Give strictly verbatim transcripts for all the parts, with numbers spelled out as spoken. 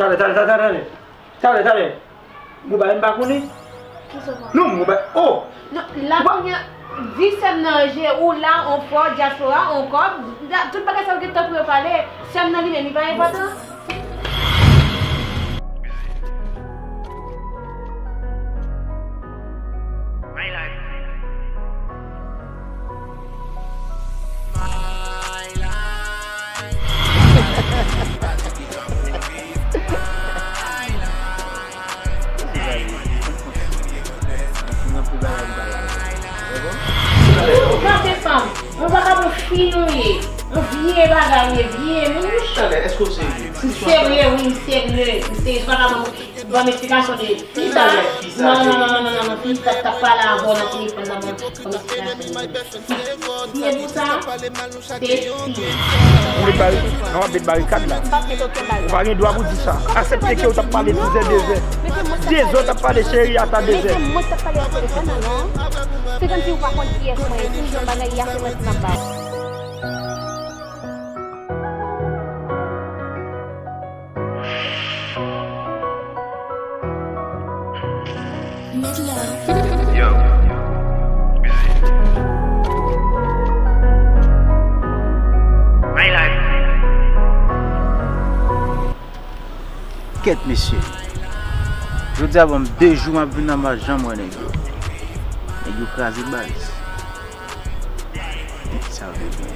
Talè, talè, talè, talè. Talè, talè. Mwen pa, m pa konnen. Kisa w pa? Non, mwen pa, oh! Non, la kounye a, di sè m nan je ou la, on fò, dyaspora, on kòb, tout bagay sa yo gen tan pou yo pale. Sè m nan li menm, li pa enpòtan? Ou gate fanm, yon vagabon fin ou ye, yon vye bagay ou ye, vye moun wi. Talè, èske w serye? M serye wi, m serye, m serye, se pa ka ban m, ban m eksplikasyon de fi sa. Non, non, non, non, non, non, fi sa t ap pale avè w nan telefòn nan, ban m, ban m eksplikasyon. Ki, ki e pou sa? Se fi. Ou met bari-, non, w ap met barikad la. Ou pa gen dwa pou di sa. Aksepte ke w t ap pale dizè, dezè. Dezè w t ap pale cheri ata dezè. Mete mwen t ap pale nan telefòn nan, non. Se kòmsi ou pa konn kiyès mwen ye. Si m di yon bagay, y a se mwen ki m ap ba w. Yo, busy. My life. Kèt, mesye. Jodi a ban m de jou m ap vin anba, janm wè nèg yo. Nèg yo kraze baz. Sa yo te gen.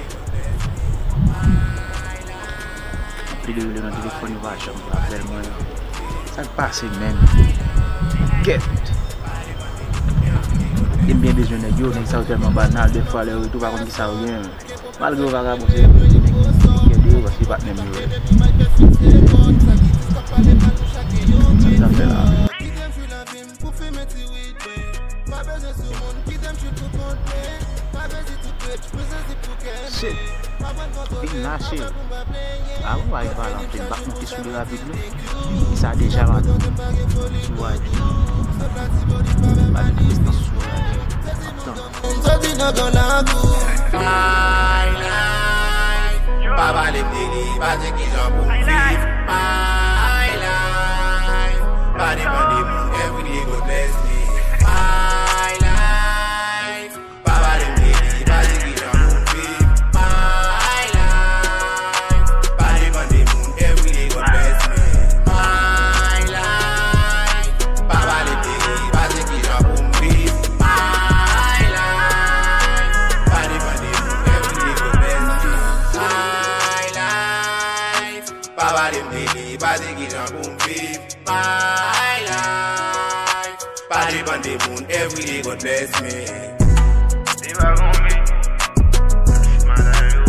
M ap rele yo nan telefòn, yo pa janm pran apèl mwen. Sa k pase menm? Kèt. E m byen bezwen nèg yo, nèg sa yo tèlman banal, dèfwa lè yo tou pa konn kisa yo gen. Malgre yo vagabon, se yo ki nèg ki kè de yo, paske patnè m yo ye. Sa m ta fè la? Shit. Vin mache. A bon, pa gen pale anpil, m p ap monte sou li rapid non. Sa deja madanm. Sou a di. Pa gen prezans sou a di. Ap tann. Soti nan gran lakou. My life. Pa pale m de li, pa di kijan pou m viv. My life. Pa depann de moun, every day God bless me. My life. Pa pale m de li, pa di kijan pou m viv. My life. Pa depann de moun, every day God bless me. My life. Pa pale m de li, pa di kijan pou m viv. My life. Pa depann de moun, every day God bless me. My life. Pa pale m de li, pa di kijan pou m viv. My life. Pa depann de moun, every day God bless me. Li pa gon mi. Madanm yo.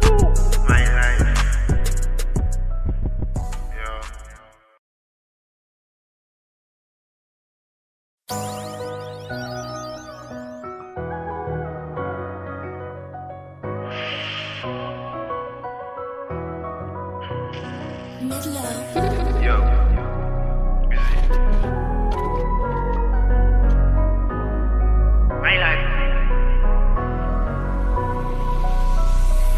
Ooh, my life. Yo. Yo. My life.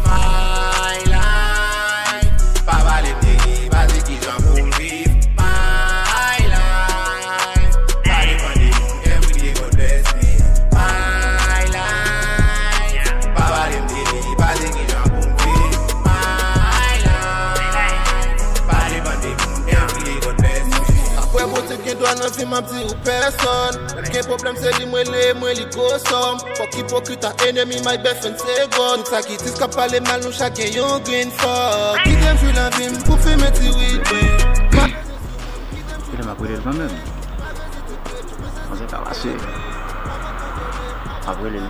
My life. Pa pale m de li, pa di kijan pou m viv. My life. Pa depann de moun, every day God bless me. My life. Pa pale m de li, pa di kijan pou m viv. My life. Pa depann de moun, every day God bless me. Apre Bondye gen dwa nan vi m, m ap di ou pèsòn. Lè m gen pwoblèm, se li m rele, m rele gwo sòm. Fòk ipokrit ak enemi, my best friend se God. Tout sa ki tris k ap pale mal, nou chak gen yon grenn fòk. Kite m jwi lavi m pou fimen ti wid mwen. Kite m ap rele l kanmenm. Manzè ka pase. M ap rele l. M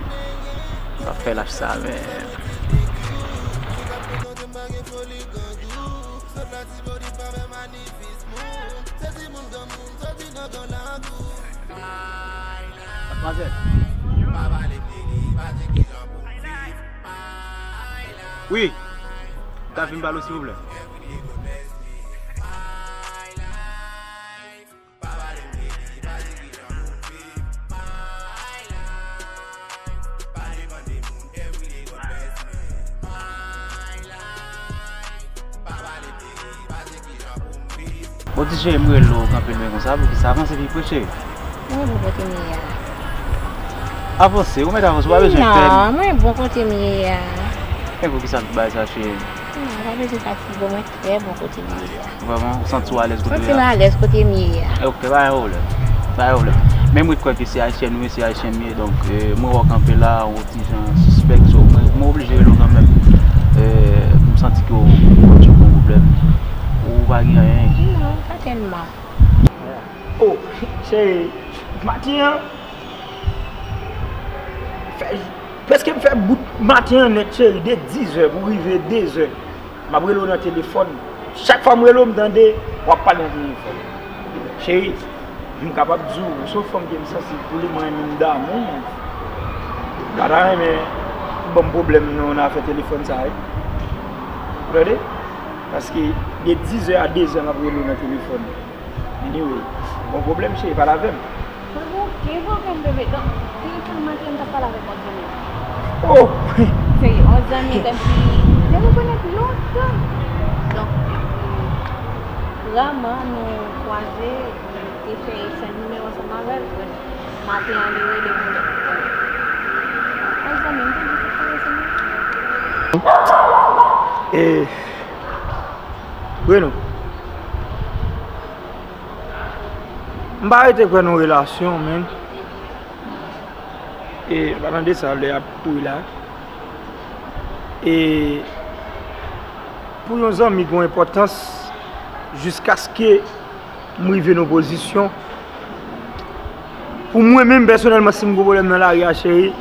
ap fè lach sa, men. Manzè. Wi. Ka vin pale w, silvouplè. Ou di cheri m rele w kanpe lwen konsa, poukisa? Avanse pi pre, cheri. Mwen bon kote m ye a. Avanse, ou mèt avanse, ou pa bezwen pè. Non, mwen bon kote m ye a. Men poukisa tout bagay sa, cheri? Non, ou pa bezwen fatige, mwen trè bon kote m ye a. Vrèman, ou santi w alèz kote w ye a? Santi m alèz kote m ye a. Ok, pa gen pwoblèm. Pa gen pwoblèm. Men mwen kwè ke se ayisyèn ou ye, se ayisyèn m ye, donk, euh, mwen wè w kanpe la, ou ti jan sispèk, so mwen, mwen oblije rele w kanmenm. Euh, m santi ke w, w sou bon pwoblèm. Ou pa gen anyen? Non, pa tèlman. Oh, cheri, maten an, fè, prèske m fè bout maten an nèt, cheri, de dizè pou rive dezè. M ap rele w nan telefòn. Chak fwa m rele w, m tande w ap pale nan telefòn. Cheri, m kapab di w, ou se yon fanm ke m santi pou li, mwen renmen m damou. M pa ta renmen ou ban m pwoblèm non nan afè telefòn sa, wi. Ou tande? Paske de dizè a dezè m ap rele w nan telefòn. Anyway, bon pwoblèm, cheri, pale avè m. Mwen gen okenn pwoblèm, bebe. Donk, telefòn maten, m t ap pale avèk yon zanmi. Oh! Se yon zanmi kòmsi, nou rekonèt lontan. Donk, raman nou kwaze, nou te fè echanj nimewo ansanm avè l. Maten an, li rele mwen. Yon zanmi, m te di, se sa, se sa. E, Reno. M pa rete kwè nan relasyon, men. E, an palan de sa, lè ap kouri la. E, pou yon zanmi gen yon enpòtans, jiskaske m rive nan pozisyon. Pou mwen menm, pèsonèlman, si m gen pwoblèm nan lari a, cheri,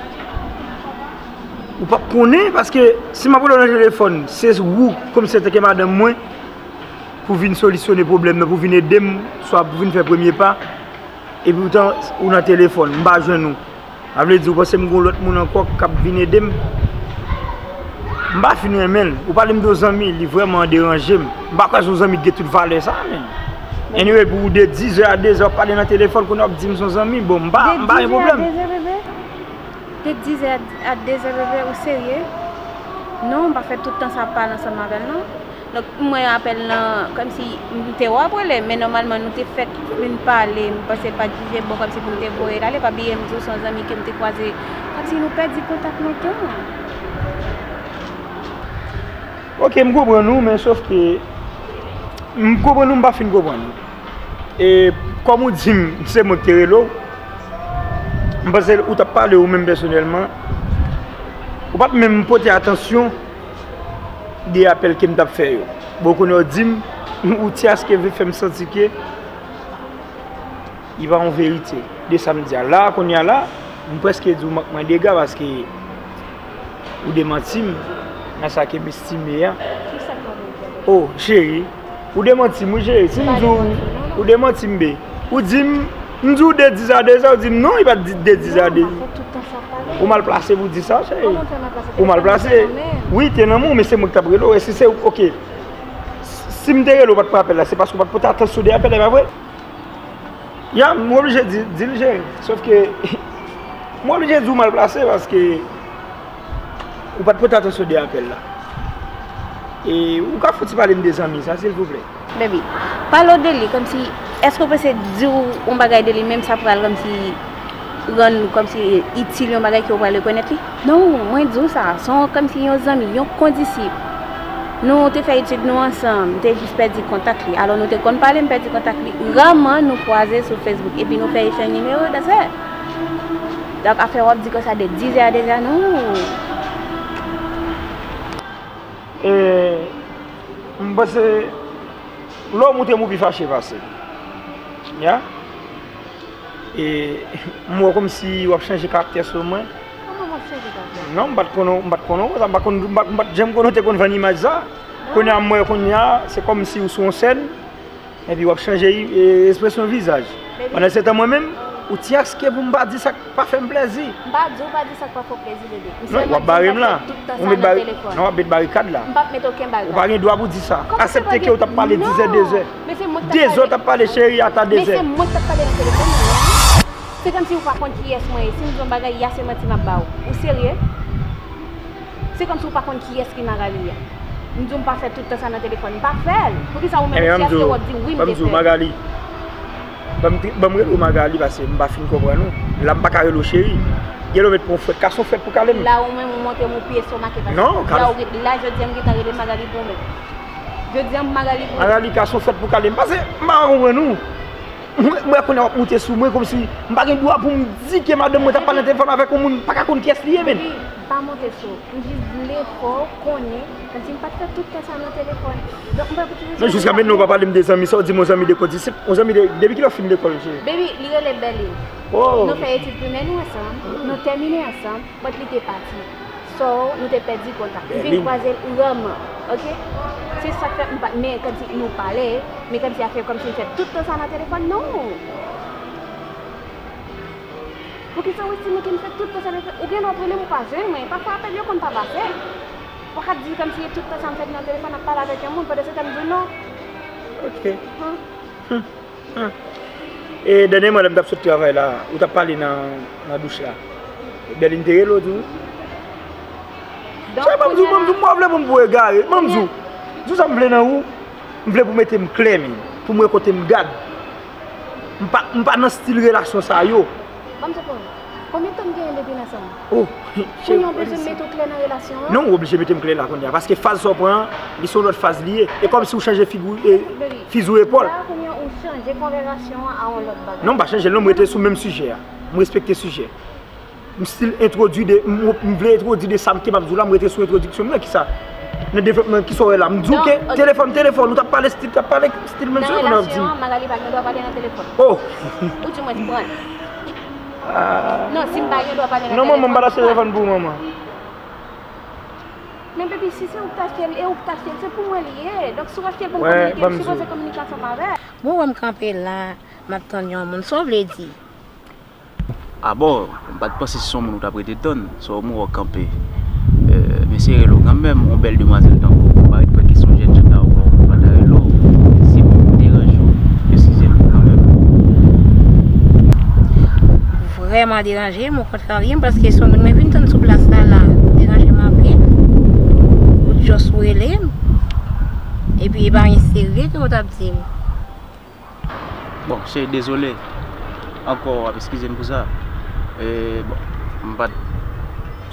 ou p ap konnen, paske si m ap rele w nan telefòn, se ou, kòmsi se te ke madanm mwen, pou vin solisyone pwoblèm nan, pou vin ede m, swa pou vin fè premye pa, epi poutan ou nan telefòn, m pa jwenn ou. Sa vle di, ou panse m gen yon lòt moun ankò k ap vin ede m? M pa fin renmen l. Ou pale m de yon zanmi, li vrèman deranje m. M pa kwè se yon zanmi ki gen tout valè sa, menm. Anyway, pou ou de dizè a dezè, w ap pale nan telefòn, kounye a w ap di m se yon zanmi. Bon, m pa, m pa gen pwoblèm. De dizè a dezè, bebe? De dizè a dezè, bebe, ou serye? Non, m pa fè tout tan sa ap pale ansanm avè l, non. Donk, m wè apèl lan, kòmsi m te wè w ap rele, men nòmalman nou te fèk fin pale, m panse l pa t jije bon kòmsi pou m te voye l ale, pa bliye m di w se yon zanmi ke m te kwaze, kòmsi nou pèdi kontak lontan. Ok, m konprann ou, men sòf ke m konprann ou, m pa fin konprann ou. E kòm ou di m, se mwen ki te rele w, m panse ou t ap pale ou menm pèsonèlman. Ou pa t menm pote atansyon de apèl ke m t ap fè yo. Bon, kounye a w di m, ou ti aske vle fè m santi ke li pa yon verite de sa m di a. La, kounye a la, m prèske di w mank mwen dega paske ou demanti m nan sa ke m estime a. Kisa k pa verite? Oh, cheri, ou demanti m, wi, cheri. Si m di w, ou demanti m, be. Ou di m, m di w de dizè a dezè, ou di m non, li pa t de dizè a dezè. Ou mal plase pou di sa, cheri. Ou mal plase. Wi, te nan men w, men se mwen ki t ap rele w. E si se, ok. Si m te rele w, ou pa t pran apèl la, se paske ou pa t pote atansyon de apèl la, e pa vre? Ya, m oblije di, di l, cheri. Sòf ke, m oblije di w mal plase paske ou pa t pote atansyon de apèl la. E ou ka fouti pale m de zanmi sa, silvouplè? Baby, pale w de li, kòmsi, èske w panse di w yon bagay de li menm sa pral kòmsi rann, kòmsi itil yon bagay ke w pral rekonèt li? Non, mwen di w sa, se yon, kòmsi yon zanmi, yon kondisip. Nou te fè etid nou ansanm, m te jis pèdi kontak li. Alò nou te konn pale, m pèdi kontak li. Raman nou kwaze sou Facebook, epi nou fè echanj nimewo, that's it. Donk afè w ap di konsa de dizè a dezè, non. E, m panse, lè w montre m ou pi fache pase m. Ya? E, m wè kòmsi w ap chanje karaktè sou mwen. Kòman m ap chanje karaktè? Non, m pa t konnen, m pa t konnen w konsa, m pa t konn, m pa t, m pa t janm konnen w te konn vann imaj sa. Kounye a, m wè kounye a, se kòmsi w sou yon sèn, epi w ap chanje, e, ekspresyon vizaj. Pandan se tan mwen menm, ou ti aske pou m pa di sa k pa fè m plèzi. M pa di w pa di sa k pa fè w plèzi, bebe. Non, w ap bare m la. Ou met bari-, non, w ap met barikad la. M p ap met okenn barikad. Ou pa gen dwa pou di sa. Aksepte ke w t ap pale dizè, dezè. Dezè w t ap pale, cheri, ata dezè. Men se mwen k t ap pale nan telefòn nan. Se kòmsi ou pa konn kiyès mwen ye. Si m di yon bagay, ya se manti m ap ba w. Ou serye? Se kòmsi ou pa konn kiyès ki Magali a. M di w m pa fè tout tan sa nan telefòn. M pa fè l. Poukisa ou menm ou sèke w ap di wi m te fè l? Magali, ban m rele w Magali, paske m pa fin konprann ou. La, m pa ka rele w cheri. Genlè w met pou yon frèt. Ka se yon frèt pou kale m. La, ou menm, ou montre m yon pye estomake, paske la, ou gen, la, jodi a, m gentan rele Magali pou ou menm. Jodi a, m Magali pou ou. Magali, ka se yon frèt pou kale m. Paske m pa ka konprann ou. Mwen, mwen konnen w ap monte sou mwen kòmsi m pa gen dwa pou m di ke madanm mwen t ap pale nan telefòn avèk yon moun m pa ka konn kiyès li ye, menn. Baby, m pa monte sou ou. M jis vle fè w konnen, kòmsi m pa t fè tout tan sa nan telefòn. Donk, m pa pou ki rezon. Men jiska mentnan, ou pa pale m de zanmi sa, ou di m yon zanmi de kondisip, yon zanmi de, depi kilè w fin lekòl, cheri? Baby, li rele Berlin. Oh. Nou fè etid primè nou ansanm, nou tèmine ansanm, but li te pati. So, nou te pèdi kontak. M vin kwaze l raman, oke? Se sa k fè m pa, men kòmsi nou pale, men kòmsi afè, kòmsi m fè tout tan sa nan telefòn, non. Poukisa w estime ke m fè tout tan sa nan telefòn? Ou gen lè w ap rele m, ou pa jwenn mwen. Pafwa apèl yo konn pa pase. Ou pa ka di kòmsi e tout tan sa m fè nan telefòn ap pale avèk yon moun, pandan se tan m di w non. Oke. Hmm. Hmm. E dènyèman, lè m t ap sot travay la, ou t ap pale nan, nan douch la. Berlin te rele w tou. Donk, sa ban m di w, ban m di w, m pa vle pou m pou egare. Ban m di w. Di w sa m vle nan ou. M vle pou mete m klè, men. Pou m wè kote m gad. M pa, m pa nan stil relasyon sa yo. Ban m sa pran. Konbyen tan m genyen depi n ansanm? Oh. Kounye a w bezwen mete w klè nan relasyon an? Non, ou oblije mete m klè la kounye a. Paske faz sa w pran an, li se yon lòt faz li ye. E kòmsi w chanje figi w, e, fizi w epòl. La, kounye a ou chanje konvèsasyon an a yon lòt bagay. Non, m pa chanje l non, m rete sou menm sijè a. M respekte sijè. M still entwodui de, m, m vle entwodui de sa m te p ap di w la, m rete sou entwodiksyon m nan, kisa? Nan devlopman, kisa w wè la? M di w ke telefòn, telefòn, ou t ap pale stil, t ap pale stil menm sou telefòn, w ap di m. Nan relasyon an, Magali pa gen dwa pale nan telefòn. Oh! Ou di mwen pran. Ah. Non, si m pa gen dwa pale nan telefòn. Non, manman, m pa t achte telefòn pou ou, manman. Men baby, si se ou k t achte l, e ou k t achte l, se pou mwen li ye. Donk, si w achte l pou m kominike, m sipoze kominike ansanm avè l. Bon, wè m kanpe la, m ap tann yon moun. Sa w vle di? Ah bon, m pa t panse se yon moun ou t ap rete tann. Se yon moun w kanpe. Euh, mesye rele w kanmenm, yon bèl demwazèl tankou w, pa ret kwè ke se yon jèn jan ta w, ou pa ta rele w. Si m deranje w, eskize m kanmenm. Vrèman deranje m, okontrè, paske se yon moun mwen vin tann sou plas la, la, deranje m anpil. Ou just rele m, epi e pa anyen serye ke w t ap di m. Bon, cheri, dezole. Ankò, w ap eskize m pou sa. E, bon, m pa t,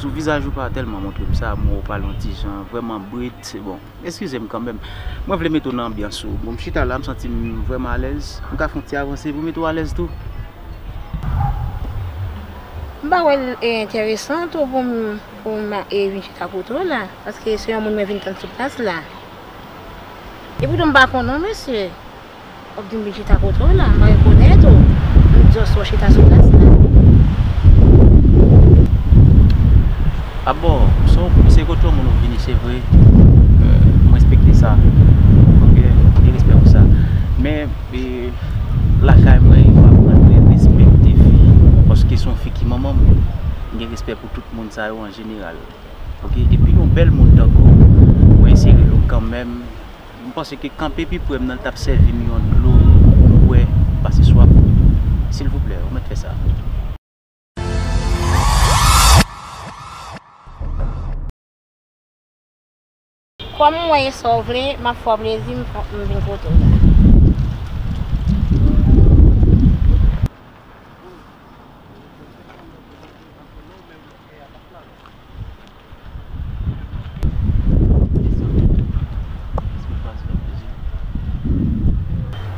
sou vizaj ou pa tèlman montre m sa, mo w pale yon ti jan vrèman brit, bon, eskize m kanmenm. Mwen vle mete w nan anbyans ou. Bon, m chita la, m santi m vrèman alèz. M ka fè yon ti avanse pou mete w alèz tou. M pa wè l, e, enteresan tou pou m, pou m, e, vin chita kote w la, paske se yon moun mwen vin tann sou plas la. Epoutan m pa konnen w, mesye. W ap di m vin chita kote w la, m pa rekonèt ou. M just wè w chita sou plas la. Ah bon, se, se kote yon moun ou vini, se vre. Euh, m respekte sa. Ok, gen respè pou sa. Men, e, lakay mwen, yo aprann mwen respekte fi. Paske se yon fi ki manman m. M gen respè pou tout moun sa yo an jeneral. Ok, epi yon bèl moun tankou w, mwen eseye rele w kanmenm. M panse ke kanpe pi pre m nan, l t ap sèvi m yon dlo pou m bwè, pase swaf. Silvouplè, ou mèt fè sa. Kòm mwen e sa w vle, m ap fè w plezi, m, m vin kote w la.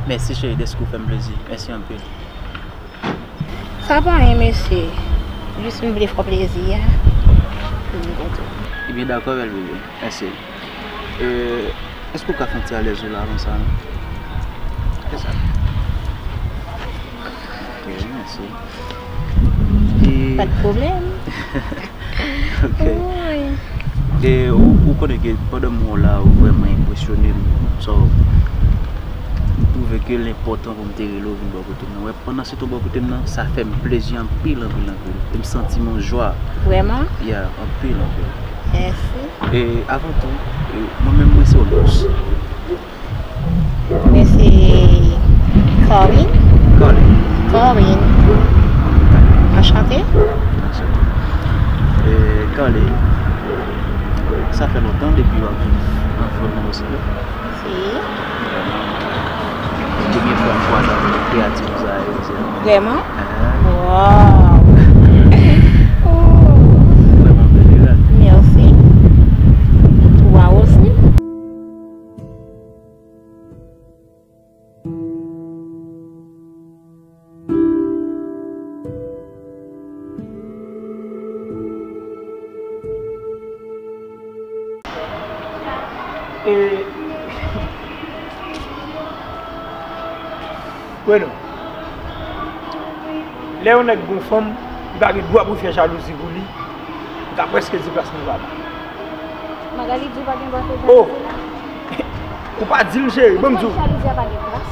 Mèsi, cheri, dèske w fè m plezi. Mèsi anpil. Sa pa anyen, mesye. Jis m vle fè w plezi a. Ebyen, dakò, bèl bebe. Mèsi. E, èske w ka fè yon ti alèz ou la konsa, non? Fè sa. Ok, mèsi. E pa de pwoblèm. Ok. Wi. E ou, ou konnen ke pandan m wè w la, ou vrèman enpresyone m. So, m twouve ke l enpòtan pou m te rele w vin bò kote m nan. Wè, pandan se te w bò kote m nan, sa fè m plezi anpil, anpil, anpil. E m santi m yon jwa. Vrèman? Yeah, anpil, anpil. Mèsi. E avan tou, e, mwen menm, mwen se Olus. Mwen se Carline. Carline. Carline. Anchante. Anchante. E, Carline, sa fè lontan depi w ap viv an Bon, nan osi, non? Si. Premye fwa m kwaze avèk kreyativ sa yo, se. Vrèman? Ah. Wow! Vrèman bèl, e la. Mèsi. Ou a osi? E Weno, lè yon nèg gon fanm, li pa gen dwa pou fè jalouzi pou li. Li ka prèske di plas mwen pa la. Magali di w pa gen dwa fè Oh! Jalouzi la. Ou pa di l, cheri, ban m di w. Jalouzi a pa gen plas.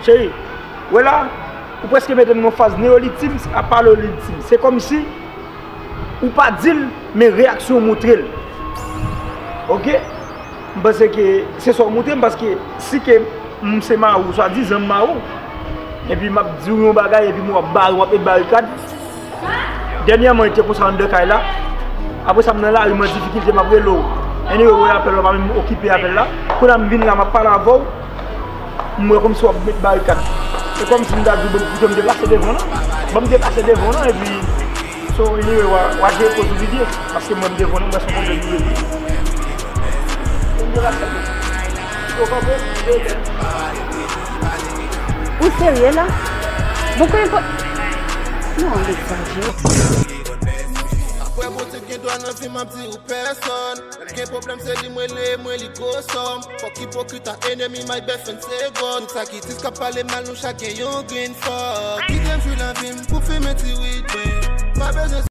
Cheri, wè la, ou prèske mete m nan faz neyolitim a paleolitim. Se kòmsi ou pa di l, men reyaksyon w montre l. Oke? M panse ke se sa w montre m, paske si ke m se mari w, swadizan m mari w, epi m ap di w yon bagay, epi m w ap bare, w ap met barikad. Dènyèman, li te konsa anndan kay la. Apre sa, m nan lari, m an difikilte, m ap rele w. Anyway, w wè apèl la, w pa menm okipe apèl la. Kounye a, m vin la, m ap pale avè w. M wè kòmsi w ap met barikad. Se kòmsi m ta di w, ban m koute, m deplase devan w, non? Ban m deplase devan w, non? Epi, so, anyway, w a, w a jere koz ou byen, paske mwen, m devan w, non, m wè se yon pwoblèm li ye. M deplase devan w. Ou konprann? Ou serye la? Bon, kwen po. Non, li egzajere. Apre Bondye gen dwa nan vi m ap di ou pèsòn. Lè m gen pwoblèm se li m rele, m rele li gwo sòm. Fòk ipokrit a enemi, my best friend se God. Tout sa ki dis k ap pale mal, nou chak gen yon grenn fòk. Kite m jwi lavi m pou fimen ti wid mwen. Pa bezwen